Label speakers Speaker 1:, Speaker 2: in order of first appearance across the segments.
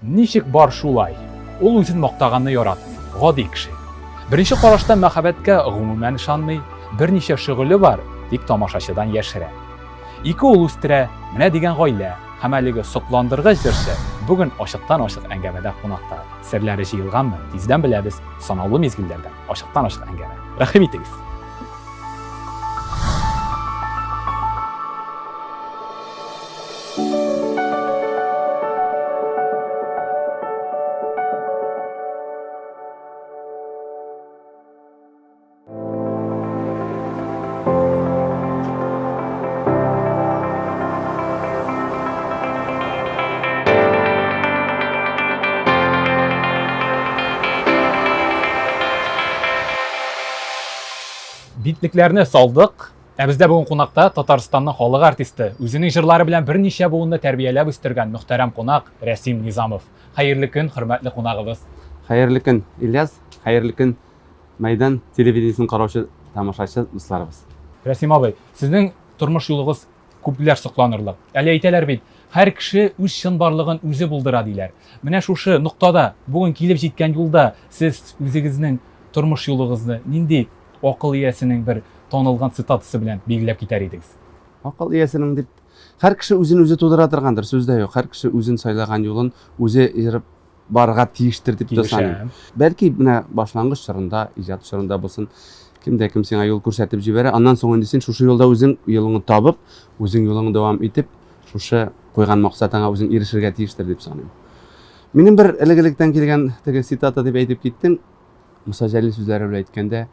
Speaker 1: Ничек бар шулай. Ул үзен мактаганны яратмый, гади кеше. Беренче караштан мәхәббәткә гомумән ышанмый, берничә шөгыле бар, тик тамашачыдан яшерә. Ике ул үстерә, менә дигән гаилә һәм әлеге сокландыргыч җырчы бүген ачыктан-ачык әңгәмәдә кунакта. Серләре җыелганмы, тиздән беләбез, санаулы мизгелләрдән ачыктан-ачык әңгәмә. Рәхим итегез! Битлекләрне салдык. Ә бездә бүген кунакта Татарстанның халык артисты, үзенең җырлары белән берничә буынны тәрбияләп үстергән мөхтәрәм кунак Рәсим Низамов. Хәерле көн, хөрмәтле кунагыбыз.
Speaker 2: Хәерле көн, Ильяс. Хәерле көн, Мәйдан телевидениесен караучы тамашачы дусларыбыз.
Speaker 1: Рәсим абый, сезнең тормыш юлыгыз күпләр сокланырлык. Әле әйтәләр бит, һәр кеше үз чынбарлыгын үзе булдыра, диләр. Менә шушы ноктада, бүген килеп җиткән юлда сез үзегезнең тормыш юлыгызны нинди акыл иясенең бер танылган цитатасы белән билгеләп китәр идегез?
Speaker 2: Акыл иясенең дип, һәр кеше үзен үзе тудыра торгандыр, сүз дә юк. Һәр кеше үзен сайлаган юлын үзе ерып барырга тиештер дип тә саныйм. Бәлки менә башлангыч чорында, иҗат чорында булсын, кем дә кем сиңа юл күрсәтеп җибәрә, аннан соң инде син шушы юлда үзең юлыңны табып, үзең юлыңны дәвам итеп, шушы куйган максатыңа үзең ирешергә тиештер дип саныйм. Минем бер элек-электән килгән теге цитата дип әйтеп киттең, Муса Җәлил сүзләре белән әйткәндә,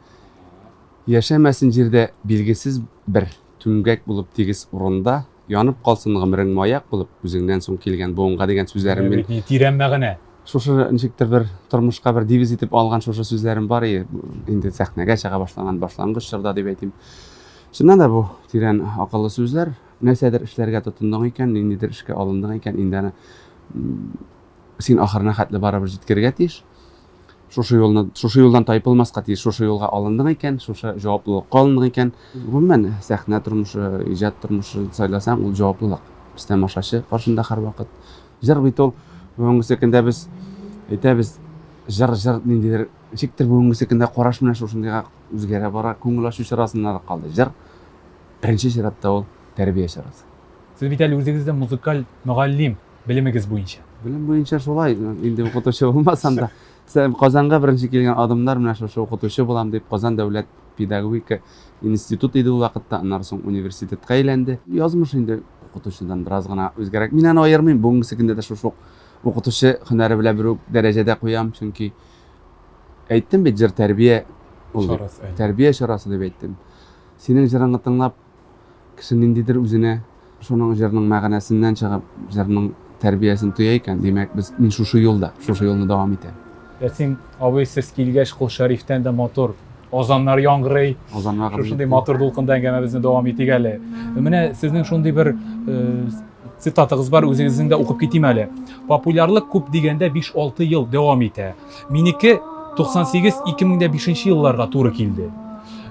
Speaker 2: яшәмәсен җирдә билгесез бер түмгәк булып тигез урында, Янып калсын гомерең маяк булып, үзеңнән соң килгән буынга дигән сүзләрем мин.
Speaker 1: Ни тирән мәгънә.
Speaker 2: Шушы ничектер бер тормышка бер девиз итеп алган шушы сүзләрем бар и, инде сәхнәгә чыга башлаган башлангыч чорда дип әйтим. Чыннан да бу тирән акыллы сүзләр. Нәрсәдер эшләргә тотындың икән, ниндидер эшкә алындың икән, инде аны син ахырына хәтле барыбер җиткерергә тиеш. Шушы юлны, шушы юлдан тайпылмаска тиеш, шушы юлга алындың икән, шушы җаваплылыкка алындың икән. Гомумән, сәхнә тормышы, иҗат тормышы сайласаң, ул җаваплылык. Без тамашачы каршында һәрвакыт. Җыр бит ул, бүгенгесе көндә без әйтәбез, җыр, җыр ниндидер, ничектер бүгенгесе көндә караш менә шушындыйга үзгәрә бара, күңел ачу чарасына да калды. Җыр, беренче чиратта ул тәрбия чарасы.
Speaker 1: Сез бит әле үзегез дә музыкаль мөгаллим. Белемегез буенча?
Speaker 2: Белем буенча шулай, инде укытучы булмасам да. Казанга беренче килгән адымнар менә шушы укытучы булам дип Казан дәүләт педагогика институт иде ул вакытта, аннары соң университетка әйләнде. Язмыш инде укытучыдан бераз гына үзгәрәк. Мин аны аермыйм, бүгенгесе көндә дә шушы ук укытучы һөнәре белән бер үк дәрәҗәдә куям, чөнки әйттем бит, җыр тәрбия ул дип. Тәрбия чарасы дип әйттем. Синең җырыңны тыңлап, Кеше ниндидер үзенә шуның җырның мәгънәсеннән чыгып, җырның тәрбиясен тоя икән, димәк, без мин шушы юлда, шушы юлны дәвам итәм.
Speaker 1: Рәсим абый, сез килгәч, Кол Шәрифтән дә матур азаннар яңгырый.
Speaker 2: Азаннар.
Speaker 1: Шушындый матур дулкында әңгәмәбезне дәвам итик әле. Менә сезнең шундый бер э, цитатагыз бар, үзегезнең дә укып китим әле. Популярлык күп дигәндә 5-6 ел дәвам итә. Минеке 98-2005 елларга туры килде.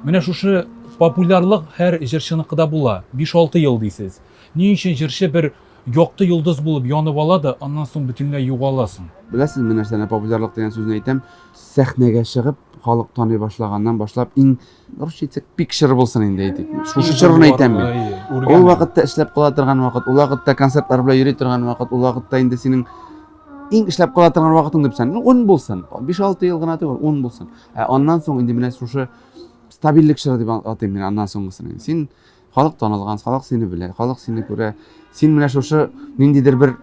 Speaker 1: Менә шушы Популярлык һәр җырчыныкы да була, биш-алты ел дисез. Ни өчен җырчы бер якты йолдыз булып янып ала да, аннан соң бөтенләй югала соң?
Speaker 2: Беләсезме нәрсәне, популярлык дигән сүзне әйтәм, сәхнәгә чыгып, халык таный башлаганнан башлап, иң, русча әйтсәк, пик чоры булсын инде әйтик. Шушы чорын әйтәм мин. Ул вакытта эшләп кала торган вакыт, ул вакытта концертлар белән йөри торган вакыт, ул вакытта инде синең иң эшләп кала торган вакытың дип саныйм. Ун булсын, биш-алты ел гына түгел, ун булсын. Ә аннан соң инде менә шушы стабильлек чоры дип атыйм мин аннан соңгысын. Син халык танылган, халык сине белә, халык сине күрә. Син менә шушы ниндидер бер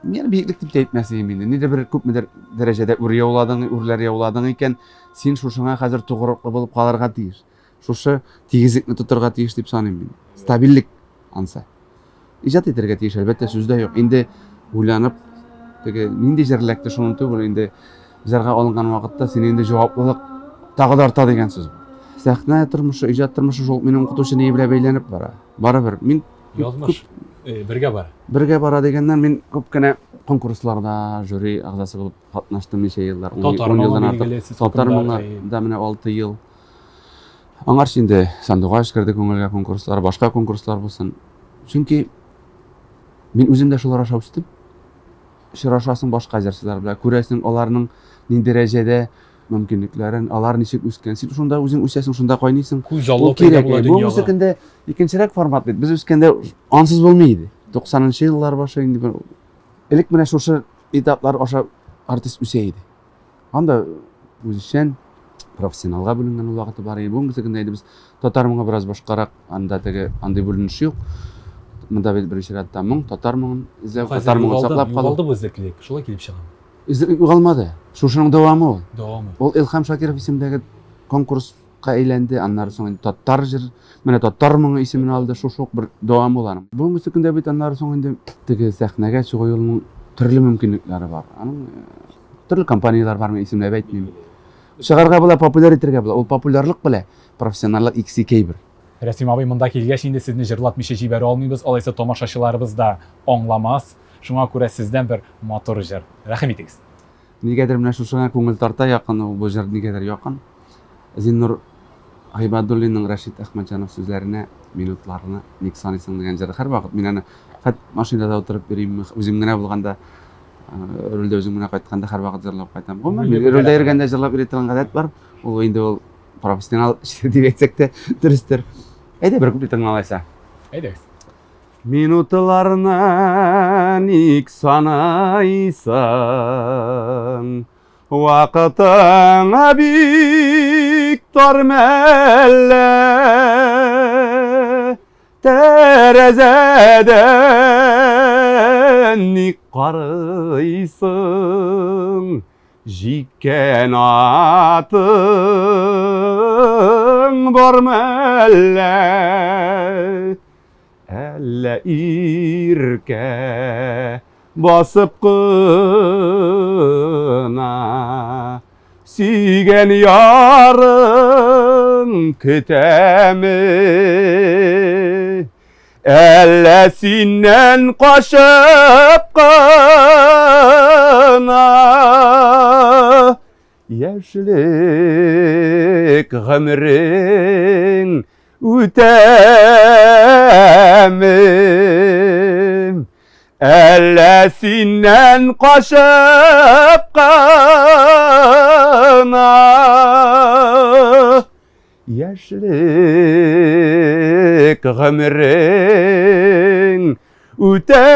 Speaker 2: Мин биеклек дип тә әйтмәс идем инде. Ниндидер бер күпмедер дәрәҗәдә үр яуладың, үрләр яуладың икән, син шушыңа хәзер тугрылыклы булып калырга тиеш. Шушы тигезлекне тотырга тиеш дип саныйм мин. Стабильлек ансы. Иҗат итәргә тиеш, әлбәттә, сүз дә юк. Инде уйланып, теге нинди җыр эләкте шуны түгел, инде җырга алынган вакытта син инде җаваплылык тагы да арта дигән сүз. Сәхнә тормышы, иҗат тормышы шул минем укытучы ни белән бәйләнеп бара. Барыбер мин
Speaker 1: язмыш э, бергә бара.
Speaker 2: Бергә бара дигәннән мин күп кенә конкурсларда жюри әгъзасы булып катнаштым ничә еллар.
Speaker 1: Татар моңы билгеле,
Speaker 2: Татар моңы да менә 6 ел. Аңарчы инде Сандугач керде күңелгә конкурслар, башка конкурслар булсын. Чөнки мин үзем дә шулар аша үстем. Очрашасың башка җырчылар белән, күрәсең аларның ни дәрәҗәдә мөмкинлекләрен, алар ничек үскән. Син шунда үзең үсәсең, шунда кайныйсың.
Speaker 1: Күз аллы пәйда була дөньяга.
Speaker 2: Бүгенге көндә икенчерәк формат бит. Без үскәндә ансыз булмый иде. 90 нчы еллар башы инде бер элек менә шушы этаплар аша артист үсә иде. Анда үзешчән профессионалга бүленгән ул вакыты бар иде. Бүгенге көндә инде без татар моңы бераз башкарак, анда теге андый бүленеш юк. Монда бит беренче рәттә моң, татар моңын эзләү, татар моңын саклап
Speaker 1: калу. Югалды бу эзлеклелек, шулай килеп чыга.
Speaker 2: Эзлеклелек югалмады. Шушының дәвамы ул.
Speaker 1: Дәвамы.
Speaker 2: Ул Илһам Шакиров исемендәге конкурска әйләнде, аннары соң инде татар җыр, менә татар моңы исемен алды, шушы ук бер дәвамы ул аның. Бүгенге көндә бит аннары соң инде теге сәхнәгә чыгу юлының төрле мөмкинлекләре бар. Аның төрле компанияләр бар, мин исемләп әйтмим. Чыгарга була, популяр итәргә була. Ул популярлык белән профессионаллык икесе ике әйбер.
Speaker 1: Рәсим абый, монда килгәч инде сезне җырлатмыйча җибәрә алмыйбыз, алайса тамашачыларыбыз да аңламас. Шуңа күрә сездән бер матур җыр. Рәхим итегез.
Speaker 2: Нигәдер менә шушыңа күңел тарта якын ул бу җыр нигәдер якын. Зиннур Гыйбадуллинның Рәшит Әхмәтҗанов сүзләренә Минутларны ник саныйсың дигән җыры һәрвакыт мин аны хәт машинада утырып йөримме, үзем генә булганда рульдә үзем генә кайтканда һәрвакыт җырлап кайтам. Гомумән, мин рульдә йөргәндә җырлап йөри торган гадәт бар. Ул инде ул профессионал дип әйтсәк тә дөрестер. Әйдә бер куплетын алайса.
Speaker 1: Әйдәгез.
Speaker 2: Минутларны ник санайсың? Вакытың бик тар мәллә? Тәрәзәдән ник карыйсың? Җиккән атың бар мәллә? Әллә иркә басып кына Сөйгән ярың көтәме? Әллә синнән качып кына Яшьлек гомерең үтәме? Әллә синнән качып кына Яшьлек гомерең үтәме?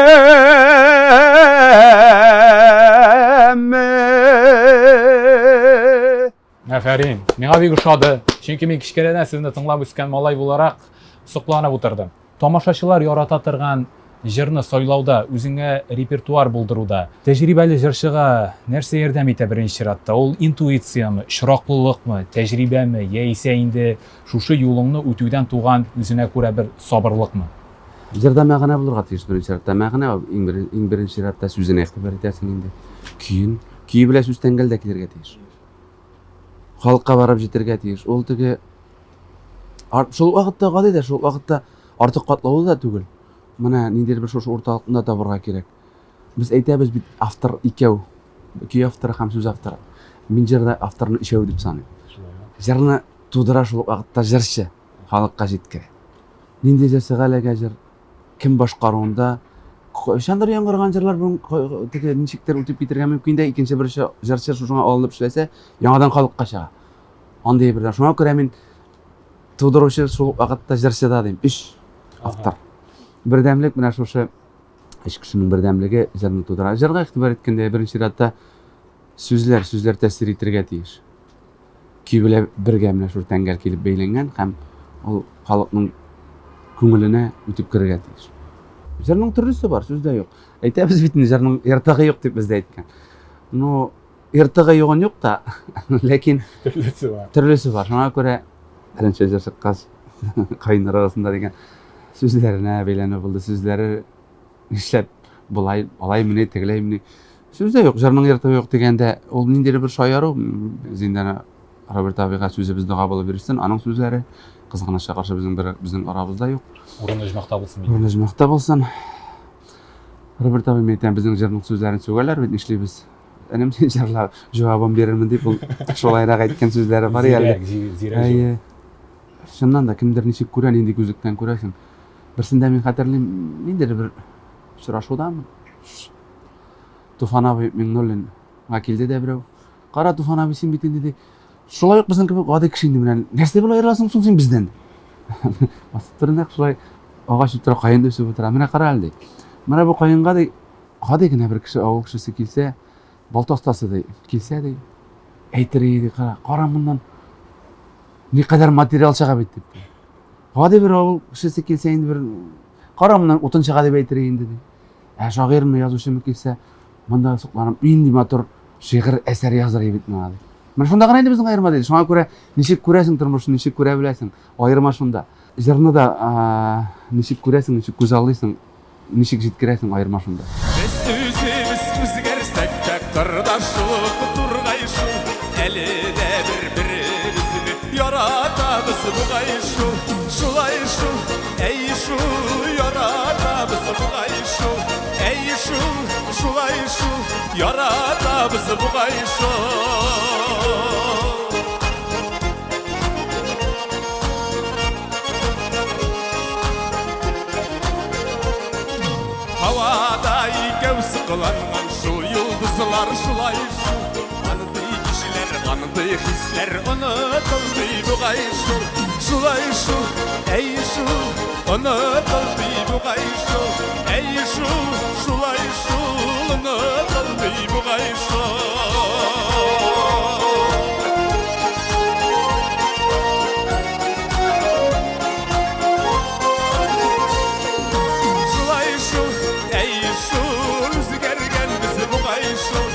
Speaker 1: Афәрин. Миңа бик ошады. Чөнки мин кечкенәдән сезне тыңлап үскән малай буларак сокланып утырдым. Тамашачылар ярата торган җырны сайлауда, үзеңә репертуар булдыруда тәҗрибәле җырчыга нәрсә ярдәм итә беренче чиратта? Ул интуицияме, очраклылыкмы, тәҗрибәме, яисә инде шушы юлыңны үтүдән туган үзенә күрә бер сабырлыкмы?
Speaker 2: Җырда мәгънә булырга тиеш беренче чиратта. Мәгънә ул иң бер, иң беренче чиратта сүзенә игътибар итәсең инде. Көен, көе белән сүз тәңгәл дә килергә тиеш. Халыкка барып җитәргә тиеш. Ул теге шул вакытта гади дә, шул вакытта артык катлаулы да түгел. Менә ниндидер бер шушы урталыкны да табырга кирәк. Без әйтәбез бит, автор икәү. Көй авторы һәм сүз авторы. Мин җырда авторны өчәү дип саныйм. Җырны тудыра шул вакытта җырчы, халыкка җиткерә. Нинди җырчыга эләгә җыр, кем башкаруында кайчандыр яңгыраган җырлар бүген теге ничектер үтеп китергә мөмкин дә, икенче бер җырчы шушыңа алынып эшләсә, яңадан халыкка чыга. Андый әйберләр. Шуңа күрә мин тудыручы шул вакытта җырчы да дим. Өч автор. Бердәмлек менә шушы өч кешенең бердәмлеге җырны тудыра. Җырга игътибар иткәндә беренче чиратта сүзләр, сүзләр тәэсир итергә тиеш. Көй белән бергә менә шул тәңгәл килеп бәйләнгән һәм ул халыкның күңеленә үтеп керергә тиеш. Җырның төрлесе бар, сүз дә юк. Әйтәбез бит инде җырның ертыгы юк дип без дә әйткән. Но ертыгы югын юк та, ләкин
Speaker 1: төрлесе бар.
Speaker 2: Төрлесе бар. Шуңа күрә беренче җыр чыккач, каеннар арасында дигән сүзләренә бәйләнү булды. Сүзләре нишләп болай, алай мени, тегеләй мени. Сүз дә юк, җырның ертыгы юк дигәндә, ул ниндидер бер шаяру. Зиндана Роберт абыйга сүзебез дога булып йөрсен, аның сүзләре кызганычка каршы безнең бер безнең арабызда юк.
Speaker 1: Урыны оҗмахта булсын.
Speaker 2: Урыны оҗмахта булсын. Роберт абый, мин әйтәм, безнең җырның сүзләрен сүгәләр бит, нишлибез? Энем, син җырла, җавабын бирермен дип, ул шулайрак әйткән сүзләре бар
Speaker 1: әле. Зирәк, зирәк.
Speaker 2: Әйе. Чыннан да кемдер ничек күрә, нинди күзлектән күрәсең. Берсендә мин хәтерлим, ниндидер бер очрашудамы? Туфан абый Миңнуллинга килде дә берәү. Кара, Туфан абый, син бит инде ди, шулай ук безнең кебек гади кеше инде менә. Нәрсә белән аерыласың соң син бездән? Басып тор нәкъ шулай агач утыра, каен үсеп утыра. Менә кара әле ди. Менә бу каенга ди, гади генә бер кеше, авыл кешесе килсә, балта остасы ди, килсә ди, әйтер иде, кара, кара моннан никадәр материал чыга бит дип. Гади бер авыл кешесе килсә инде бер кара моннан утын чыга дип әйтер инде ди. Ә шагыйрьме, язучымы килсә, монда сокланып, нинди матур шигырь әсәр языр бит миңа ди. Менә шунда гына инде безнең аерма ди. Шуңа күрә ничек күрәсең тормышны, ничек күрә беләсең, аерма шунда. Җырны да ничек күрәсең, ничек күзаллыйсың, ничек җиткерәсең, аерма шунда.
Speaker 3: Без үзебез үзгәрсәк тә, кырда шул ук тургай шул, әле дә бер-беребезне яратабыз бугай шул, шулай шул, әй шул, яратабыз бугай шул, әй шул, шулай шул, яратабыз бугай шул. Һавада икәү сыкыланган шул йолдызлар шулай шул. Андый кешеләр, андый хисләр онытылды бугай шул. Шулай шул, әй шул, онытылды бугай шул. Әй шул, шулай шул, онытылды бугай шул. Шулай шул, әй шул, үзгәргәнбез бугай шул.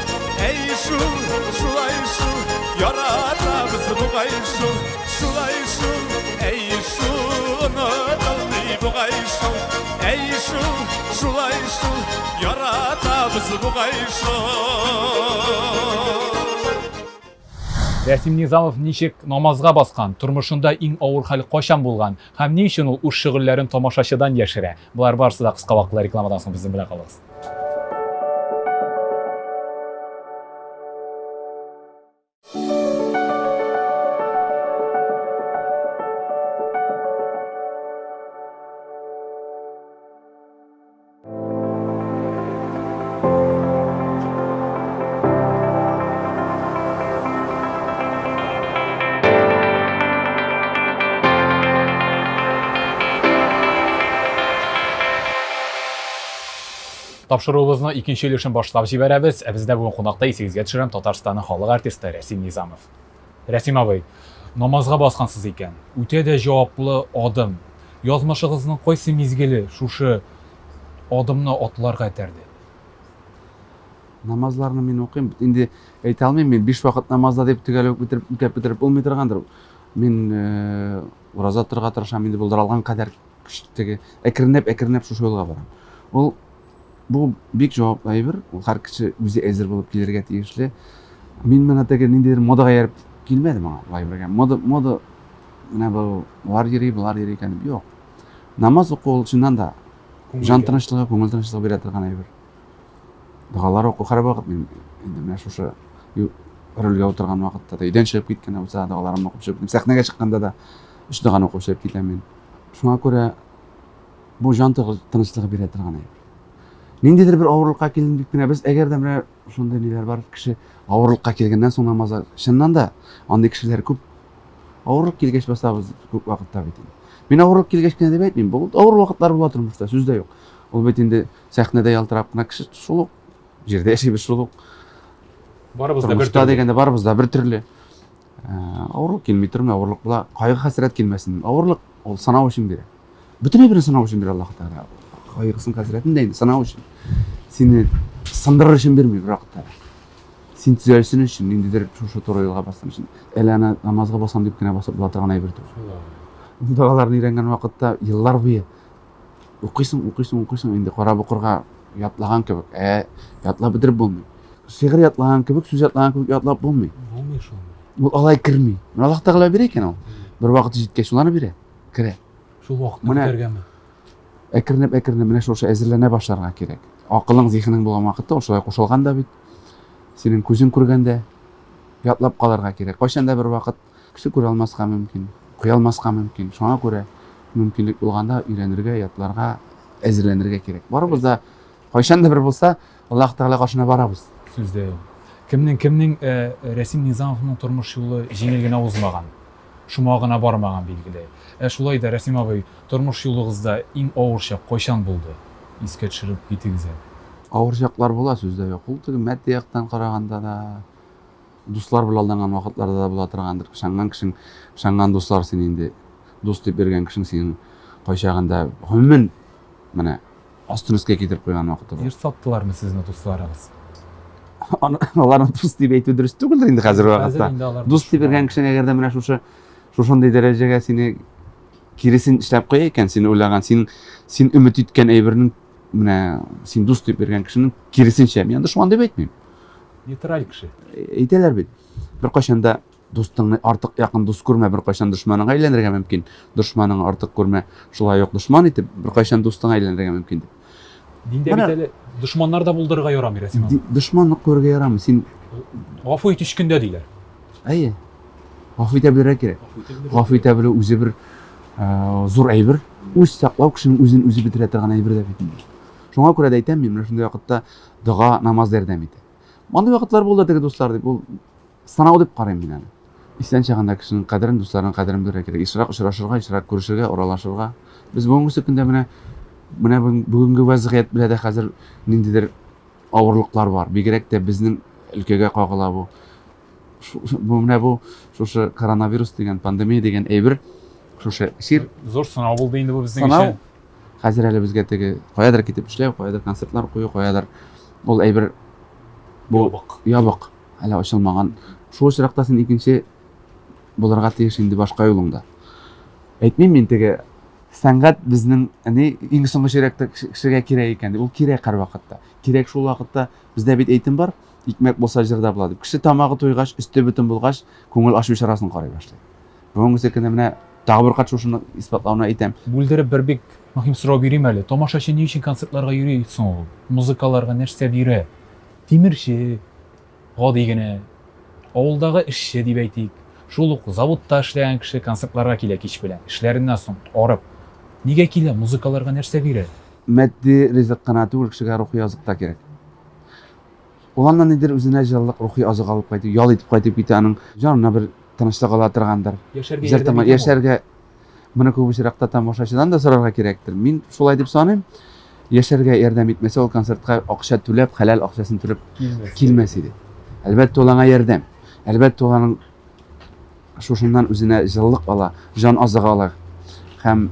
Speaker 3: Әй шул, шулай шул, яратабыз бугай шул. Шулай шул, әй шул, онытылмый бугай шул. Әй шул, шулай шул, яратабыз бугай шул.
Speaker 1: Рәсим Низамов ничек намазга баскан, тормышында иң авыр хәл кайчан булган һәм ни өчен ул үз шөгыльләрен тамашачыдан яшерә? Болар барысы да кыска вакытлы рекламадан соң безнең белән калыгыз. Тапшыруыбызның икенче өлешен башлап җибәрәбез. Ә бездә бүген кунакта исегезгә төшерәм Татарстанның халык артисты Рәсим Низамов. Рәсим абый, намазга баскансыз икән. Үтә дә җаваплы адым. Язмышыгызның кайсы мизгеле шушы адымны атларга этәрде?
Speaker 2: Намазларны мин укыйм. Инде әйтә алмыйм, мин биш вакыт намазда дип төгәл үк бетереп, үтәп бетереп булмый торгандыр. Мин э, ураза торырга тырышам, инде булдыра алган кадәр теге әкренләп әкренләп шушы юлга барам. Ул бу бик җаваплы әйбер, ул һәр кеше үзе әзер булып килергә тиешле. Мин менә теге ниндидер модага ияреп килмәдем аңа, бу әйбергә. Мода, мода менә бу болар йөри, болар йөри икән дип. Юк. Намаз уку ул чыннан да җан тынычлыгы, күңел тынычлыгы бирә торган әйбер. Догалар уку һәрвакыт мин инде менә шушы рульгә утырган вакытта да, өйдән чыгып киткәндә булса да догаларымны укып чыгып китәм. Сәхнәгә чыкканда да өч доганы укып чыгып китәм мин. Шуңа күрә бу җан тынычлыгы бирә торган әйбер. Ниндидер бер авырлыкка килдем дип кенә без әгәр дә менә шундый ниләр бар, кеше авырлыкка килгәннән соң намазга, чыннан да андый кешеләр күп. Авырлык килгәч басабыз күп вакытта бит инде. Мин авырлык килгәч кенә дип әйтмим. Бу авыр вакытлар була тормышта, сүз дә юк. Ул бит инде сәхнәдә ялтырап кына кеше шул ук җирдә яшибез шул ук.
Speaker 1: Барыбыз да бер төрле.
Speaker 2: Дигәндә барыбыз да бер төрле. Э, авырлык килми тормый, авырлык була. Кайгы хәсрәт килмәсен. Авырлык ул сынау өчен бирә. Бөтен әйберне сынау өчен бирә Аллаһ Тәгалә. Кайгысын, хәсрәтен дә инде сынау өчен. Сине сындырыр өчен бирми бер вакытта. Син төзәлсен өчен, ниндидер шушы туры юлга бассын өчен. Әле аны намазга басам дип кенә басып була торган әйбер түгел. Догаларны өйрәнгән вакытта еллар буе укыйсың, укыйсың, укыйсың, инде карап укырга ятлаган кебек. Ә ятлап бетереп булмый. Шигырь ятлаган кебек, сүз ятлаган кебек ятлап булмый.
Speaker 1: Булмый шул.
Speaker 2: Ул алай керми. Менә Аллаһ Тәгалә бирә икән ул. Бер вакыт җиткәч, шуларны бирә. Керә.
Speaker 1: Шул вакытны көтәргәме?
Speaker 2: Әкренләп, әкренләп менә шушы әзерләнә башларга кирәк. Акылың, зиһенең булган вакытта ул шулай кушылган да бит. Синең күзең күргәндә ятлап калырга кирәк. Кайчан да бер вакыт кеше күрә алмаска мөмкин, укый алмаска мөмкин. Шуңа күрә мөмкинлек булганда өйрәнергә, ятларга, әзерләнергә кирәк. Барыбыз да кайчан да бер булса, Аллаһ Тәгалә каршына барабыз.
Speaker 1: Сүз дә юк. Кемнең кемнең э, Рәсим Низамовның тормыш юлы җиңел генә узмаган. Шома гына бармаган билгеле. Ә шулай да Рәсим абый, тормыш юлыгызда иң авыр чак кайчан булды? Искә төшереп китегез әле.
Speaker 2: Авыр чаклар була, сүз дә юк. Ул теге матди яктан караганда да, дуслар белән алданган вакытларда да була торгандыр. Ышанган кешең, ышанган дуслар син инде дус дип йөргән кешең синең кайчагында гомумән менә астын өскә китереп куйган вакыты бар.
Speaker 1: Җир саттылармы сезне дусларыгыз?
Speaker 2: Аны аларны дус дип әйтү дөрес түгелдер инде хәзерге вакытта. Дус дип йөргән кешең әгәр дә менә шушы шушындый дәрәҗәгә сине киресен эшләп куя икән, син уйлаган, син син өмет иткән әйбернең менә син дус дип йөргән кешенең киресенчә, мин дошман дип әйтмим.
Speaker 1: Нейтраль кеше.
Speaker 2: Әйтәләр бит. Беркайчан да Дустыңны артык якын дус күрмә, беркайчан дошманыңа әйләнергә мөмкин. Дошманыңны артык күрмә, шулай ук дошман итеп, беркайчан дустыңа әйләнергә мөмкин дип.
Speaker 1: Диндә бит әле дошманнар да булдырырга ярамый, Рәсим абый.
Speaker 2: Дошманлык күрергә ярамый. Син
Speaker 1: гафу ит өч көндә диләр.
Speaker 2: Әйе. Гафу итә белергә кирәк. Гафу итә белү үзе бер зур әйбер. Үз саклау кешенең үзен үзе бетерә торган әйбер дә бит инде. Шуңа күрә дә әйтәм мин, менә шундый вакытта дога, намаз ярдәм итә. Мондый вакытлар булды теге дуслар дип, ул Сынау дип карыйм мин аны. Исән чагында кешенең кадерен, дусларының кадерен белергә кирәк. Ешрак очрашырга, ешрак күрешергә, аралашырга. Без бүгенгесе көндә менә менә бүгенге вәзгыять белән дә хәзер ниндидер авырлыклар бар. Бигрәк тә безнең өлкәгә кагыла бу. Бу менә бу шушы коронавирус дигән пандемия дигән әйбер, шушы чир.
Speaker 1: Зур сынау булды инде бу безнең өчен.
Speaker 2: Хәзер әле безгә теге каядыр китеп эшләү, каядыр концертлар кую, каядыр ул әйбер бу ябык. Ябык. Әле ачылмаган. Шул очракта син икенче булырга тиеш инде башка юлыңда. Әйтмим мин теге сәнгать безнең ни иң соңгы чирәктә кешегә кирәк икән дип. Ул кирәк һәрвакытта. Кирәк шул вакытта бездә бит әйтем бар, икмәк булса җыр да була дип. Кеше тамагы туйгач, өсте бөтен булгач, күңел ачу чарасын карый башлый. Бүгенге көндә менә тагы бер кат шушыны исбатлауны әйтәм.
Speaker 1: Бүлдереп бер бик мөһим сорау бирим әле. Тамашачы ни өчен концертларга йөри соң ул? Музыкаларга нәрсә бирә? Тимерче, гади генә, авылдагы эшче дип әйтик, шул ук заводта эшләгән кеше концертларга килә кич белән, эшләреннән соң, арып. Нигә килә, музыкаларга нәрсә бирә?
Speaker 2: Матди ризык кына түгел, кешегә рухи азык та кирәк. Ул аннан нидер үзенә җылылык, рухи азык алып кайтып, ял итеп кайтып китә, аның җанына бер тынычлык ала торгандыр.
Speaker 1: Яшәргә ярдәм итәме ул?
Speaker 2: Яшәргә Моны күп очракта тамашачыдан да сорарга кирәктер. Мин шулай дип саныйм. Яшәргә ярдәм итмәсә, ул концертка акча түләп, хәләл акчасын түләп килмәс, килмәс иде. Әлбәттә, ул аңа ярдәм. Әлбәттә, ул аның шушыннан үзенә җылылык ала, җан азыгы ала һәм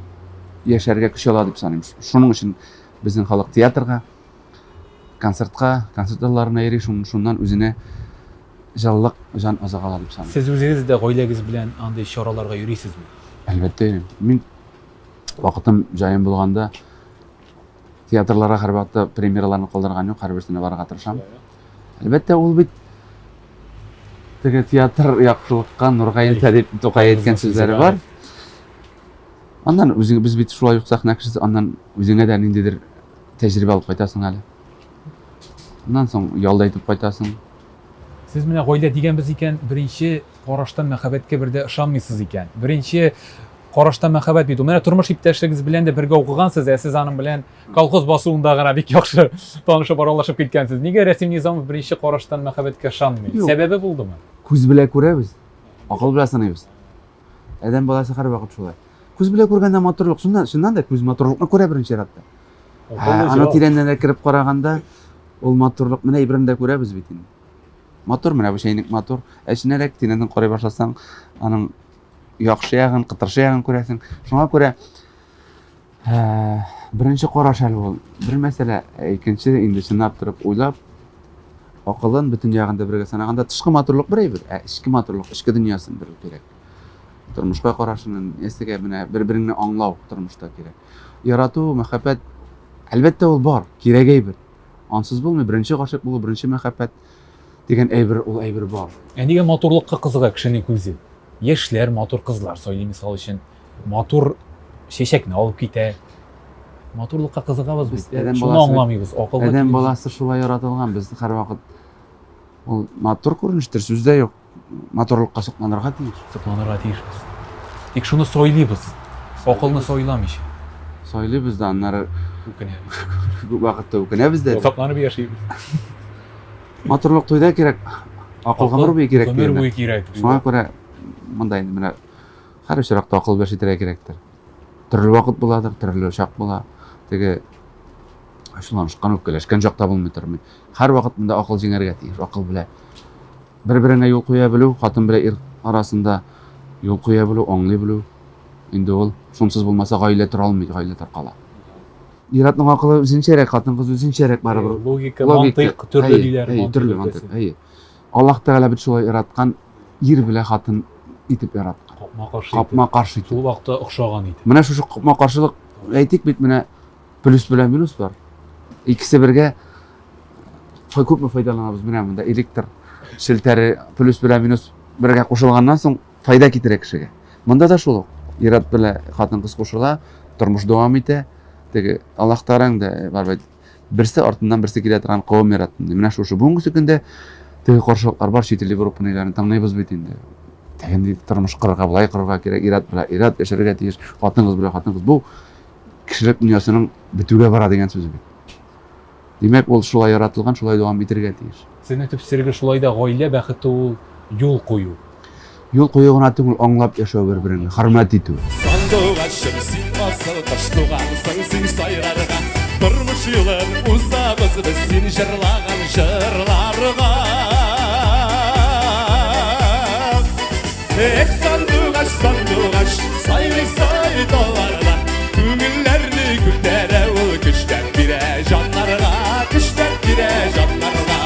Speaker 2: яшәргә көч ала дип саныйм. Шуның өчен безнең халык театрга, концертка, концерт залларына йөри, шуннан үзенә җылылык, җан азыгы ала дип саныйм.
Speaker 1: Сез үзегез дә гаиләгез белән андый чараларга йөрисезме?
Speaker 2: Әлбәттә йөрим. Мин вакытым, җаем булганда театрларга һәрвакытта премьераларны калдырган юк, һәрберсенә барырга тырышам. Әлбәттә, ул бит теге театр яктылыкка, нурга илтә дип Тукай әйткән сүзләре бар. Аннан үзең без бит шулай ук сәхнә кешесе, аннан үзеңә дә ниндидер тәҗрибә алып кайтасың әле. Аннан соң ял да итеп кайтасың.
Speaker 1: Сез менә гаилә дигәнбез икән, беренче караштан мәхәббәткә бер дә ышанмыйсыз икән. Беренче караштан мәхәббәт бит ул. Менә тормыш иптәшегез белән дә бергә укыгансыз, ә сез аның белән колхоз басуында гына бик яхшы танышып, аралашып киткәнсез. Нигә Рәсим Низамов беренче караштан мәхәббәткә ышанмый?
Speaker 2: Юк.
Speaker 1: Сәбәбе булдымы?
Speaker 2: Күз белән күрәбез, акыл белән сыныйбыз. Адәм баласы һәрвакыт шулай. Күз белән күргәндә матурлык, чыннан, чыннан да күз матурлыкны күрә беренче чиратта. Аны тирәннән кереп караганда, ул матурлык менә әйберен дә күрәбез бит инде. Матур менә бу чәйнек матур. Ә эченәрәк тирәннән карый башласаң, аның яхшы ягын, кытыршы ягын күрәсең. Шуңа күрә беренче караш әле ул бер мәсьәлә, ә икенче инде чынлап торып уйлап, акылын бөтен ягын да бергә санаганда тышкы матурлык бер әйбер, ә эчке матурлык, эчке дөньясын белү кирәк. Тормышка карашын, нәрсәгә менә бер-береңне аңлау тормышта кирәк. Ярату, мәхәббәт, әлбәттә, ул бар, кирәк әйбер. Ансыз булмый, беренче гашыйк булу, беренче мәхәббәт дигән әйбер, ул әйбер бар.
Speaker 1: Ә нигә матурлыкка кызыга кешенең күзе? Яшьләр матур кызлар сайлый, мисал өчен, матур чәчәкне алып китә. Матурлыкка кызыгабыз без.
Speaker 2: Адәм
Speaker 1: Шуны
Speaker 2: баласы
Speaker 1: аңламыйбыз, акылга
Speaker 2: Адәм
Speaker 1: килеп
Speaker 2: баласы шулай яратылган, без һәрвакыт ул матур күренештер, сүз дә юк. Матурлыкка сокланырга тиеш.
Speaker 1: Сокланырга тиешбез. Тик шуны сайлыйбыз. Акылны сайламыйча.
Speaker 2: Сайлыйбыз да, аннары
Speaker 1: Үкенәбез.
Speaker 2: Күп вакытта үкенәбез дә.
Speaker 1: Газапланып яшибез.
Speaker 2: Матурлык туйда кирәк, акыл гомер буе кирәк.
Speaker 1: Гомер буе кирәк.
Speaker 2: Шуңа күрә монда инде менә һәр очракта акыл белән итәргә кирәктер. Төрле вакыт буладыр, төрле чак була. Теге ачуланышкан, үпкәләшкән чакта булмый тормый. Һәр вакыт монда акыл җиңәргә тиеш, акыл белә. Бер-береңә юл куя белү, хатын белән ир арасында юл куя белү, аңлый белү. Инде ул шунсыз булмаса гаилә тора алмый, гаилә таркала. Ир-атның акылы үзенчәрәк, хатын-кыз үзенчәрәк барыбер.
Speaker 1: Логика, мантыйк төрле диләр.
Speaker 2: Әйе, төрле мантыйк. Әйе. Аллаһ Тәгалә бит шулай яраткан, ир белән хатын итеп яраткан.
Speaker 1: Капма-каршы.
Speaker 2: Капма-каршы.
Speaker 1: Шул вакытта охшаган иде.
Speaker 2: Менә шушы капма-каршылык әйтик бит, менә плюс белән минус бар. Икесе бергә күпме файдаланабыз менә монда электр челтәре плюс белән минус бергә кушылганнан соң файда китерә кешегә. Монда да шул ук. Ир-ат белән хатын-кыз кушыла, тормыш дәвам итә. Теге Аллаһ Тәгаләнең дә бар бит. Берсе артыннан берсе килә торган кавым яратты. Менә шушы бүгенге көндә теге каршылыклар бар, чит ил Европа ниләрен тыңлыйбыз бит инде. Тегенди тормыш корырга, болай корырга кирәк, ир-ат белән ир-ат яшәргә тиеш, хатын-кыз белән хатын-кыз. Бу кешелек дөньясының бетүгә бара дигән сүз бит. Димәк, ул шулай яратылган, шулай дәвам итергә тиеш.
Speaker 1: Сезнең төп серегез шулай да гаилә бәхете ул юл кую.
Speaker 2: Юл кую гына түгел, аңлап яшәү бер-береңне, хөрмәт итү.
Speaker 3: Сандугачым, син асыл кош тугансың син сайрарга. Тормыш юлын узабыз без син җырлаган җырларга. Эх, сандугач, сандугач, сайрый сай талларда, Күңелләрне күтәрә ул, көчләп бирә җаннарга, Көчләп бирә җаннарга.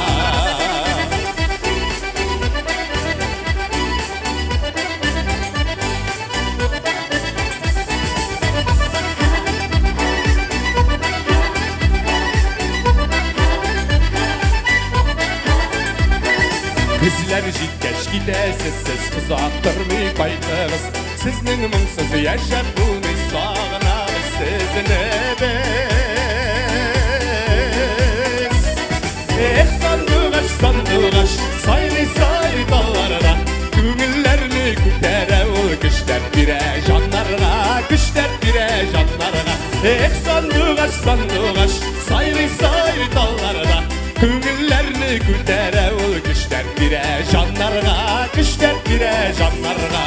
Speaker 3: Көзләр җиткәч китәсез сез, озак тормый кайтыгыз. Сезнең моңсыз яшәп булмый, сагынабыз сезне без. Эх, сандугач, сандугач, сайрый сай талларда, Күңелләрне күтәрә ул, көчләп бирә җаннарга, Көчләп бирә җаннарга. Эх, сандугач, сандугач, сайрый сай талларда, Күңелләрне күтәрә ул, көчләп бирә җаннарга, Көчләп бирә җаннарга.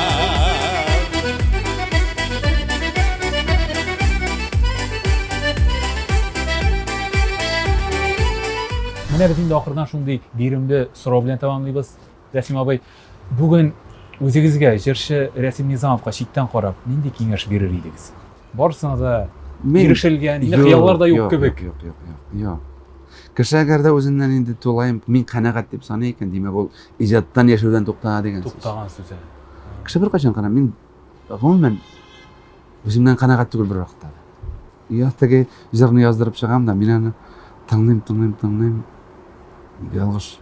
Speaker 1: Менә без инде ахырдан шундый биремле сорау белән тәмамлыйбыз. Рәсим абый, бүген үзегезгә, җырчы Рәсим Низамовка читтән карап, нинди киңәш бирер идегез? Барысына да ирешелгән, инде хыяллар да юк кебек.
Speaker 2: Юк, юк, юк, юк. Кеше әгәр дә үзеннән инде тулаем мин канәгать дип саный икән, димәк ул иҗаттан яшәүдән туктага дигән
Speaker 1: сүз. Туктаган сүз.
Speaker 2: Кеше беркайчан кана мин гомумән үземнән канәгать түгел бер вакытта да. Я теге җырны яздырып чыгам да, мин аны тыңлыйм, тыңлыйм, тыңлыйм. Ялгыш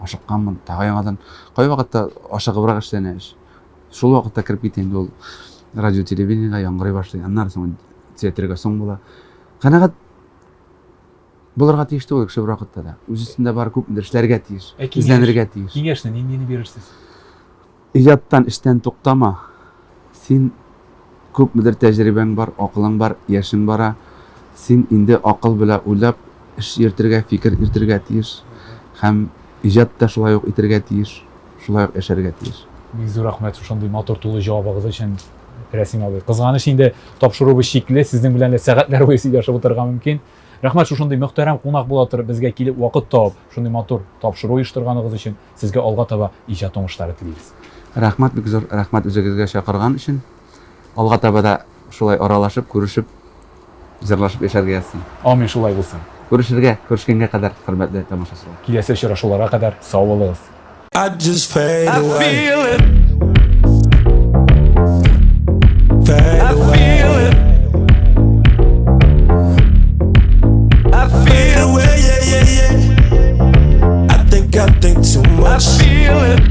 Speaker 2: ашыкканмын, тагы яңадан. Кай вакытта ашыгыбрак эшләнә эш. Шул вакытта кереп китә инде ул радио телевидениегә яңгырый башлый. Аннары соң театрга соң була. Канәгать булырга тиеш түгел кеше бер вакытта да. Үз өстендә бар күпмедер эшләргә тиеш,
Speaker 1: Ә киңәш?
Speaker 2: эзләнергә тиеш.
Speaker 1: Киңәшне ниндине бирерсез?
Speaker 2: Иҗаттан, эштән туктама. Син күпмедер тәҗрибәң бар, акылың бар, яшең бара. Син инде акыл белән уйлап эш йөртергә, фикер йөртергә тиеш. Һәм иҗат та шулай ук итергә тиеш, шулай ук яшәргә тиеш.
Speaker 1: Бик зур рәхмәт шушындый матур тулы җавабыгыз өчен, Рәсим абый. Кызганыч инде тапшыруыбыз чикле, сезнең белән дә сәгатьләр буе сөйләшеп утырырга мөмкин. Рәхмәт шушындый мөхтәрәм кунак була торып безгә килеп вакыт табып, шундый матур тапшыру оештырганыгыз өчен. Сезгә алга таба иҗат уңышлары телибез.
Speaker 2: Рәхмәт бик зур, рәхмәт үзегезгә чакырган өчен. Алга таба да шулай аралашып, күрешеп, җырлашып яшәргә язсын.
Speaker 1: Амин, шулай булсын.
Speaker 2: Күрешергә, күрешкәнгә кадәр, хөрмәтле тамашачылар.
Speaker 1: Киләсе очрашуларга кадәр сау булыгыз.
Speaker 4: I just fade away.
Speaker 3: I feel it.
Speaker 4: Fade
Speaker 3: I
Speaker 4: away.
Speaker 3: feel it. I
Speaker 4: Fade
Speaker 3: feel
Speaker 4: away, yeah, yeah, yeah. I think too
Speaker 3: I
Speaker 4: much.
Speaker 3: feel it.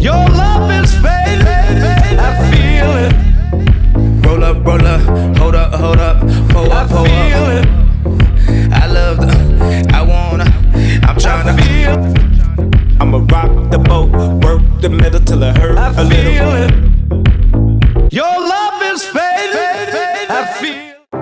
Speaker 3: Your love is fading. I feel it.
Speaker 5: Roll up, roll up, hold up, hold up, pull
Speaker 3: I
Speaker 5: up, pull
Speaker 3: feel
Speaker 5: up.
Speaker 3: it.
Speaker 5: I love the, I wanna, I'm
Speaker 3: I
Speaker 5: tryna.
Speaker 3: feel.
Speaker 4: I'ma rock the boat, work the middle till it hurt
Speaker 3: I
Speaker 4: a little.
Speaker 3: feel it. Your love is fading. I feel.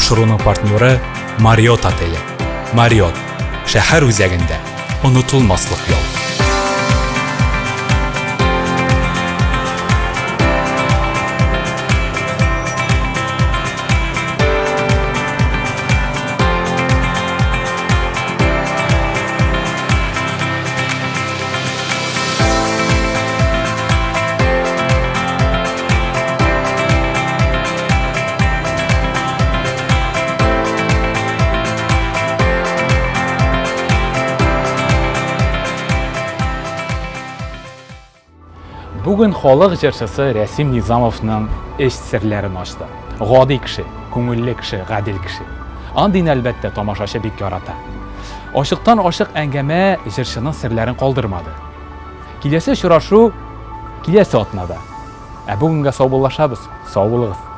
Speaker 1: Тапшыруның партнеры Marriott отеле. Marriott шәһәр үзәгендә онытылмаслык ял. Бүген халык җырчысы Рәсим Низамовның эш серләрен ачты. Гади кеше, күңелле кеше, гадел кеше. Андыйны, әлбәттә, тамашачы бик ярата. Ачыктан ачык әңгәмә җырчының серләрен калдырмады. Киләсе очрашу киләсе атнада. Ә бүгенгә саубуллашабыз. Сау булыгыз.